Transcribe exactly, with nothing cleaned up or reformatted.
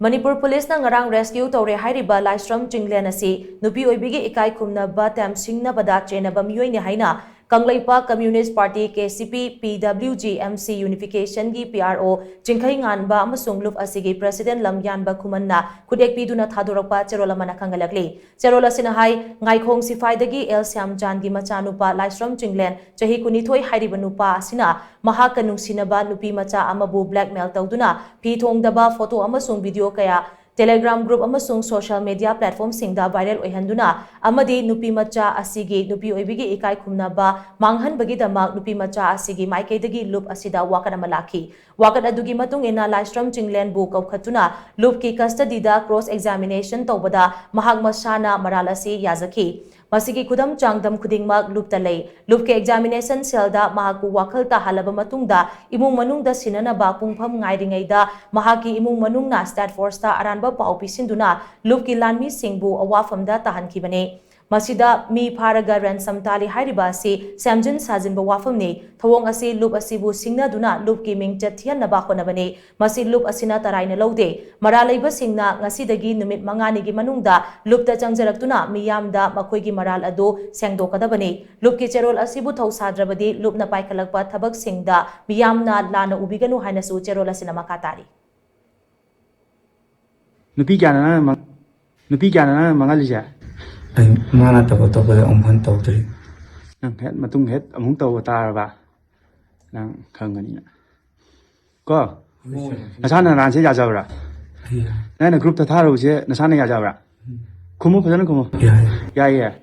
ꯃꯅꯤꯄꯨꯔ ꯄꯨꯂꯤꯁꯅ ꯉꯔꯥꯡ ꯔꯦꯁꯀ꯭ꯌꯨ ꯇꯧꯔꯦ ꯍꯥꯏꯔꯤꯕ ꯂꯥꯏꯁ꯭ꯔꯝ ꯆꯤꯡꯂꯦꯟ ꯑꯁꯤ ꯅꯨꯄꯤ ꯑꯣꯏꯕꯤꯒꯤ ꯏꯀꯥꯏ ꯈꯨꯝꯅꯕ ꯇꯦꯝ ꯁꯤꯡꯅꯕꯗ ꯆꯦꯟꯅꯕ ꯃꯤꯑꯣꯏꯅꯤ ꯍꯥꯏꯅ Kangleipak ꯀꯝꯌꯨꯅꯤꯁ꯭ꯠ party, K C P, P W G, M C ꯌꯨꯅꯤꯐꯤꯀꯦꯁꯟꯒꯤ ꯄꯤ ꯑꯥꯔ ꯑꯣ ꯆꯤꯡꯈꯩ ꯉꯥꯟꯕ ꯑꯃꯁꯨꯡ ꯂꯨꯞ ꯑꯁꯤꯒꯤ ꯄ꯭ꯔꯦꯁꯤꯗꯦꯟꯠ ꯂꯝꯌꯥꯟꯕ ꯈꯨꯃꯟꯅ ꯈꯨꯠꯌꯦꯛ ꯄꯤꯗꯨꯅ ꯊꯥꯗꯣꯔꯛꯄ ꯆꯦꯔꯣꯜ ꯑꯃꯅ ꯈꯪꯍꯜꯂꯛꯂꯤ꯫ ꯆꯦꯔꯣꯜ ꯑꯁꯤꯅ ꯍꯥꯏ, ꯉꯥꯏꯈꯣꯡ ꯁꯤꯐꯥꯏꯗꯒꯤ ꯑꯦꯜ ꯁ꯭ꯌꯥꯝꯆꯥꯟꯒꯤ ꯃꯆꯥꯅꯨꯄꯥ ꯂꯥꯏꯁ꯭ꯔꯝ ꯆꯤꯡꯂꯦꯟ, ꯆꯍꯤ ꯀꯨꯟꯅꯤꯊꯣꯏ ꯍꯥꯏꯔꯤꯕ ꯅꯨꯄꯥ ꯑꯁꯤꯅ ꯃꯍꯥꯛꯀ ꯅꯨꯡꯁꯤꯅꯕ ꯅꯨꯄꯤ ꯃꯆꯥ ꯑꯃꯕꯨ ꯕ꯭ꯂꯦꯛꯃꯦꯜ ꯇꯧꯗꯨꯅ ꯐꯤ ꯊꯣꯡꯗꯕ ꯐꯣꯇꯣ ꯑꯃꯁꯨꯡ ꯚꯤꯗꯤꯑꯣ ꯀꯌꯥ Telegram group ꯑꯃꯁꯨꯡ social media platformꯁꯤꯡꯗ viral ꯑꯣꯏꯍꯟꯗꯨꯅ ꯑꯃꯗꯤ ꯅꯨꯄꯤ ꯃꯆꯥ ꯑꯁꯤꯒꯤ ꯅꯨꯄꯤ ꯑꯣꯏꯕꯤꯒꯤ ꯏꯀꯥꯏ ꯈꯨꯝꯅꯕ ꯃꯥꯡꯍꯟꯕꯒꯤꯗꯃꯛ ꯅꯨꯄꯤ ꯃꯆꯥ ꯑꯁꯤꯒꯤ ꯃꯥꯏꯀꯩꯗꯒꯤ ꯂꯨꯞ ꯑꯁꯤꯗ ꯋꯥꯀꯠ ꯑꯃ ꯂꯥꯛꯈꯤ꯫ ꯋꯥꯀꯠ ꯑꯗꯨꯒꯤ ꯃꯇꯨꯡ ꯏꯟꯅ ꯂꯥꯏꯁ꯭ꯔꯝ ꯆꯤꯡꯂꯦꯟꯕꯨ ꯀꯧꯈꯠꯇꯨꯅ ꯂꯨꯞꯀꯤ custody ꯗ cross examination ꯇꯧꯕꯗ ꯃꯍꯥꯛ ꯃꯁꯥꯅ ꯃꯔꯥꯜ ꯑꯁꯤ ꯌꯥꯖꯈꯤ꯫ ꯃꯁꯤꯒꯤ ꯈꯨꯗꯝ ꯆꯥꯡꯗꯝ ꯈꯨꯗꯤꯡꯃꯛ ꯂꯨꯞꯇ ꯂꯩ꯫ ꯂꯨꯞꯀꯤ examination cell ꯗ ꯃꯍꯥꯛꯄꯨ ꯋꯥꯈꯜ ꯇꯥꯍꯜꯂꯕ ꯃꯇꯨꯡꯗ ꯏꯃꯨꯡ ꯃꯅꯨꯡꯗ ꯁꯤꯟꯅꯅꯕ ꯄꯨꯡꯐꯝ ꯉꯥꯏꯔꯤꯉꯩꯗ ꯃꯍꯥꯛꯀꯤ ꯏꯃꯨꯡ ꯃꯅꯨꯡꯅ state force ꯇ ꯑꯔꯥꯟꯕ ꯄꯥꯎ ꯄꯤꯁꯤꯟꯗꯨꯅ ꯂꯨꯞꯀꯤ ꯂꯥꯟꯃꯤꯁꯤꯡꯕꯨ ꯑꯋꯥꯐꯝꯗ ꯇꯥꯍꯟꯈꯤꯕꯅꯤ꯫ ꯃꯁꯤꯗ ꯃꯤ ꯐꯥꯔꯒ ransom ꯇꯥꯜꯂꯤ ꯍꯥꯏꯔꯤꯕ ꯑꯁꯤ ꯁꯦꯝꯖꯤꯟ ꯁꯥꯖꯤꯟꯕ ꯋꯥꯐꯝꯅꯤ꯫ ꯊꯧꯑꯣꯡ ꯑꯁꯤ ꯂꯨꯞ ꯑꯁꯤꯕꯨ ꯁꯤꯡꯅꯗꯨꯅ ꯂꯨꯞꯀꯤ ꯃꯤꯡꯆꯠ ꯊꯤꯍꯟꯅꯕ ꯍꯣꯠꯅꯕꯅꯤ꯫ ꯃꯁꯤ ꯂꯨꯞ ꯑꯁꯤꯅ ꯇꯔꯥꯏꯅ ꯂꯧꯗꯦ꯫ ꯃꯔꯥꯜ ꯂꯩꯕꯁꯤꯡꯅ ꯉꯁꯤꯗꯒꯤ ꯅꯨꯃꯤꯠ ꯃꯉꯥꯅꯤꯒꯤ ꯃꯅꯨꯡꯗ ꯂꯨꯞꯇ ꯆꯪꯖꯔꯛꯇꯨꯅ ꯃꯤꯌꯥꯝꯗ ꯃꯈꯣꯏꯒꯤ ꯃꯔꯥꯜ ꯑꯗꯨ ꯁꯦꯡꯗꯣꯛꯀꯗꯕꯅꯤ꯫ ꯂꯨꯞꯀꯤ ꯆꯦꯔꯣꯜ ꯑꯁꯤꯕꯨ ꯊꯧꯁꯥꯗ꯭ꯔꯕꯗꯤ ꯂꯨꯞꯅ ꯄꯥꯏꯈꯠꯂꯛꯄ ꯊꯕꯛꯁꯤꯡꯗ ꯃꯤꯌꯥꯝꯅ ꯂꯥꯟꯅ ꯎꯕꯤꯒꯅꯨ ꯍꯥꯏꯅꯁꯨ ꯆꯦꯔꯣꯜ ꯑꯁꯤꯅ ꯃꯈꯥ ꯇꯥꯔꯤ꯫ ꯅꯨꯄꯤ ꯀꯌꯥꯅ ꯅꯪꯅ ꯃꯪ-, ꯅꯨꯄꯤ ꯀꯌꯥꯅ ꯅꯪꯅ ꯃꯪꯍꯜꯂꯤꯁꯦ? ꯑꯩ ꯃꯥ ꯅꯠꯇꯕ ꯑꯇꯣꯞꯄꯗ ꯑꯃꯨꯛ ꯍꯟꯅ ꯇꯧꯗ꯭ꯔꯤ꯫ ꯅꯪ ꯍꯦꯛ ꯃꯇꯨꯡ ꯍꯦꯛ ꯑꯃꯨꯛ ꯇꯧꯕ ꯇꯥꯔꯕ, ꯅꯪ ꯈꯪꯒꯅꯤ꯫ ꯀꯣ? ꯍꯣꯏ, ꯁꯥꯔ꯫ ꯅꯁꯥꯅ ꯅꯍꯥꯟꯁꯦ ꯌꯥꯖꯕ꯭ꯔꯥ? ꯌꯥꯏ꯫ ꯅꯪꯅ group ꯇ ꯊꯥꯔꯨꯕꯁꯦ ꯅꯁꯥꯅ ꯌꯥꯖꯕ꯭ꯔꯥ? ꯎꯝ꯫ ꯈꯨꯝꯃꯨ, ꯐꯖꯅ ꯈꯨꯝꯃꯨ꯫ ꯌꯥꯏ꯫ ꯌꯥꯏꯌꯦ꯫